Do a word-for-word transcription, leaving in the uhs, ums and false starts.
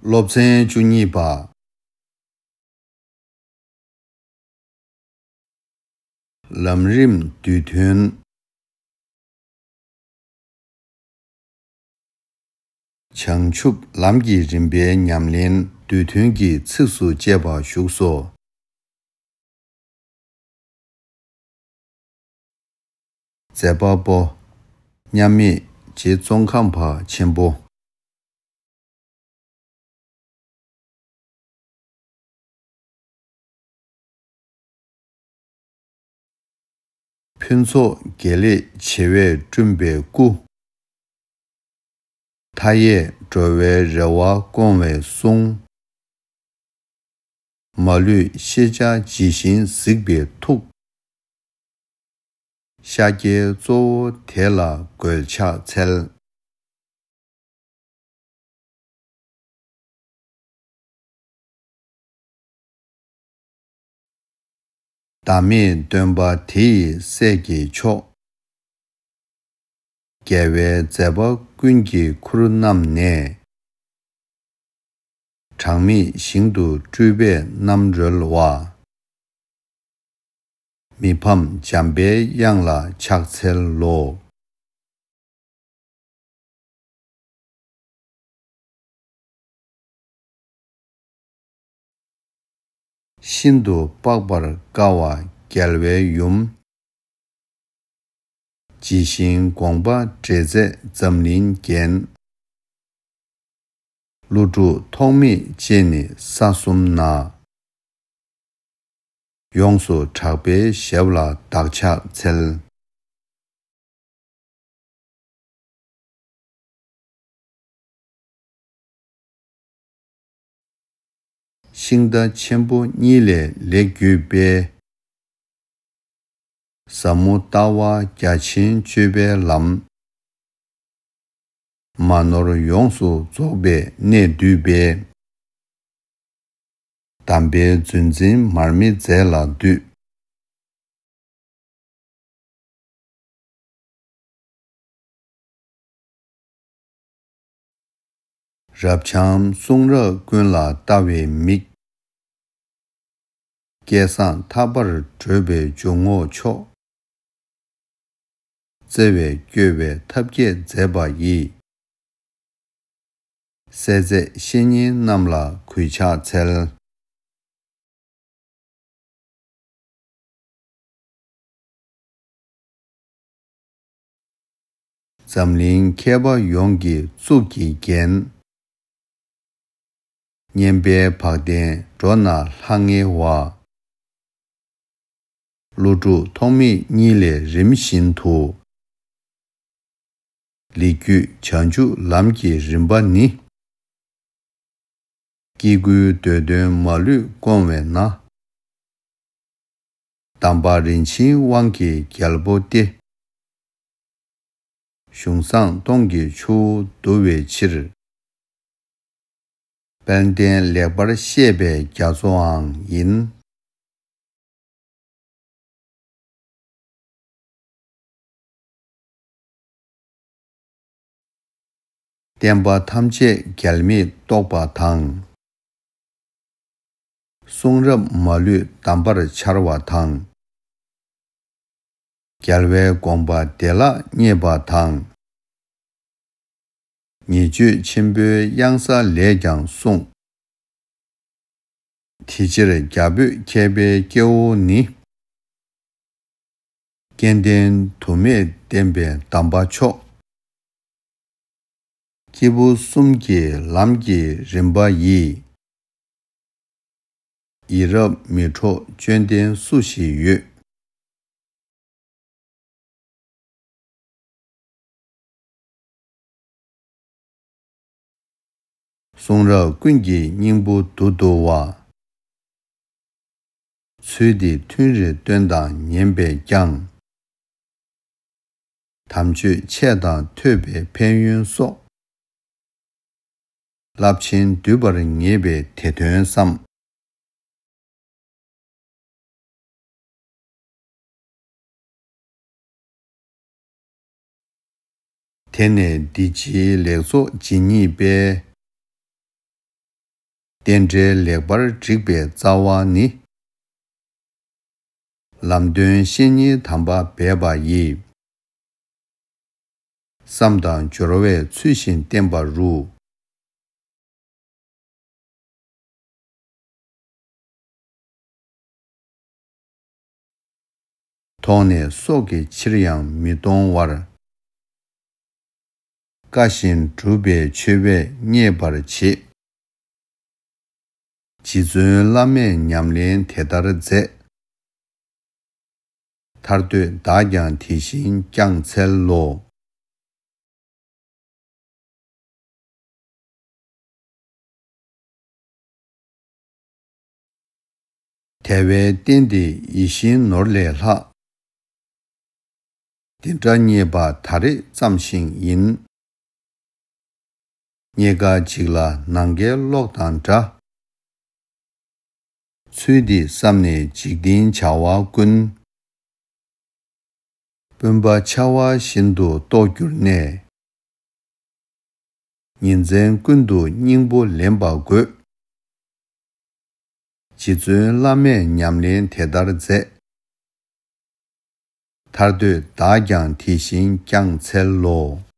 སློབ་ཚན་བཅུ་གཉིས་པ། ལམ་རིམ་བསྡུས་དོན། བྱང་ཆུབ་ལམ་གྱི་རིམ་པའི་ཉམས་ལེན་བསྡུས་དོན་གྱི་ཚིགས་སུ་བཅད་པ་བཞུགས་སོ། མཛད་པ་པོ། མཉམ་མེད་རྗེ་ཙོང་ཁ་པ་ཆེན་པོ། ཕུན་ཚོགས་དགེ་ལེགས་བྱེ་བས་བསྐྲུན་པའི་སྐུ། མཐའ་ཡས་འགྲོ་བའི་རེ་བ་སྐོང་བའི་གསུང་། མ་ལུས་ཤེས་བྱ་ཇི་བཞིན་གཟིགས་པའི་ཐུགས། ཤཱཀྱའི་གཙོ་བོ་དེ་ལ་མགོས་ཕྱག་འཚལ། བདག་མེད་སྟོན་པ་དེ་ཡི་སྲས་ཀྱི་མཆོག། རྒྱལ་བའི་མཛད་པ་ཀུན་གྱི་ཁུར་བསྣམས་ནས། གྲངས་མེད་ཞིང་དུ་སྤྲུལ་པས་རྣམ་རོལ་བ། མི་ཕམ་འཇམ་པའི་དབྱངས་ལ་ཕྱག་འཚལ་ལོ། ཤིན་ཏུ་དཔག་པར་དཀའ་བ་རྒྱལ་བའི་ཡུམ། ཇི་བཞིན་དགོངས་པ་འགྲེལ་མཛད་འཛམ་གླིང་རྒྱན། ཀླུ་སྒྲུབ་ཐོགས་མེད་ཅན་ནི་ས་གསུམ་ན། ཡོངས་སུ་གྲགས་པའི་ཞབས་ལ་བདག་ཕྱག་འཚལ། ཤིང་རྟ་ཆེན་པོ་གཉིས་ལས་ལེགས་བརྒྱུད་པའི། ཟབ་མོ་ལྟ་བ་རྒྱ་ཆེན་སྤྱོད་པའི་ལམ། མ་ནོར་ཡོངས་སུ་རྫོགས་པའི་གནད་བསྡུས་པའི། གདམས་པའི་རྫུན་འཛིན་མར་མེ་མཛད་ལ་འདུད། རབ་འབྱམས་གསུང་རབ་ཀུན་ལ་ལྟ་བའི་མིག། སྐལ་བཟང་ཐར་པར་བགྲོད་པའི་འཇུག་ངོགས་མཆོག། བརྩེ་བས་བསྐྱོད་པའི་ཐབས་མཁས་མཛད་པ་ཡིས། སྲས་མཛད་བཤེས་གཉེན་རྣམས་ལ་གུས་ཕྱག་འཚལ། འཛམ་གླིང་མཁས་པ་ཡོངས་ཀྱི་གཙུག་གི་རྒྱན། སྙན་པའི་བ་དན་འགྲོ་ན་ལྷང་ངེ་བ། ཀླུ་སྒྲུབ་ཐོགས་མེད་གཉིས་ལས་རིམ་བཞིན་དུ། ལེགས་བརྒྱུད་བྱང་ཆུབ་ལམ་གྱི་རིམ་པ་ནི། སྐྱེ་དགུའི་འདོད་དོན་མ་ལུས་སྐོང་བས་ན། གདམས་པ་རིན་ཆེན་དབང་གི་རྒྱལ་པོ་སྟེ། གཞུང་བཟང་སྟོང་གི་ཆུ་བོ་བསྡུ་བའི་ཕྱིར། དཔལ་ལྡན་ལེགས་པར་བཤད་པའི་རྒྱ་མཚོའང་ཡིན། བསྟན་པ་ཐམས་ཅད་འགལ་མེད་རྟོགས་པ་དང་། གསུང་རབ་མ་ལུས་གདམས་པར་འཆར་བ་དང་། རྒྱལ་བའི་དགོངས་པ་བདེ་བླག་རྙེད་པ་དང་། ཉེས་སྤྱོད་ཆེན་པོའི་གཡང་ས་ལས་ཀྱང་བསྲུང་། དེ་ཕྱིར་རྒྱ་བོད་མཁས་པའི་སྐྱེ་བོ་ནི། སྐལ་ལྡན་དུ་མས་བསྟན་པའི་གདམས་པ་མཆོག། སྐྱེས་བུ་གསུམ་གྱི་ལམ་གྱི་རིམ་པ་ཡིས། ཡིད་རབ་མི་འཕྲོག་བཅོམ་ལྡན་སུ་ཞིག་ཡོད། གསུང་རབ་ཀུན་གྱི་སྙིང་པོ་བསྡུ་བསྡུ་བ། ཚུལ་འདི་ཐུན་རེ་བཏོན་དང་ཉན་པས་ཀྱང་། དམ་ཆོས་འཆད་དང་ཐོས་པའི་ཕན་ཡོན་སོགས། རླབས་ཆེན་བསྡུས་པར་ངེས་པའི་དེ་དོན་བསམ། དེ་ནས་འདི་ཕྱིའི་ལེགས་ཚོགས་ཇི་སྙེད་པའི། རྟེན་འབྲེལ་ལེགས་པར་བསྒྲིགས་པའི་རྩ་བ་ནི། ལམ་སྟོན་བཤེས་གཉེན་དམ་པ་སྦས་པ་ཡིས། བསམ་དང་སྦྱོར་བས་ཚུལ་བཞིན་བསྟེན་པ་རུ། མཐོང་ནས་སྲོག་གི་ཕྱིར་ཡང་མི་གཏོང་བར། བཀའ་བཞིན་སྒྲུབ་པའི་མཆོད་པས་མཉེས་པར་བྱེད། རྗེ་བཙུན་བླ་མས་ཉམས་ལེན་དེ་ལྟར་མཛད། ཐར་འདོད་བདག་ཀྱང་དེ་བཞིན་བསྐྱངས་འཚལ་ལོ། དལ་བའི་རྟེན་འདི་ཡིད་བཞིན་ནོར་ལས་ལྷག། འདི་འདྲ་རྙེད་པ་ད་རེས་ཙམ་ཞིག་ཡིན། རྙེད་དཀའ་འཇིག་སླ་ནམ་མཁའི་གློག་དང་འདྲ། ཚུལ་འདི་བསམས་ནས་འཇིག་རྟེན་བྱ་བ་ཀུན། སྤུན་པ་ཆ་བ་བཞིན་དུ་རྟོགས་གྱུར་ནས། ཉིན་མཚན་ཀུན་ཏུ་སྙིང་པོ་ལེན་པ་དགོས། རྗེ་བཙུན་བླ་མས་ཉམས་ལེན་དེ་ལྟར་མཛད། ཐར་འདོད་བདག་ཀྱང་དེ་བཞིན་བསྐྱངས་འཚལ་ལོ།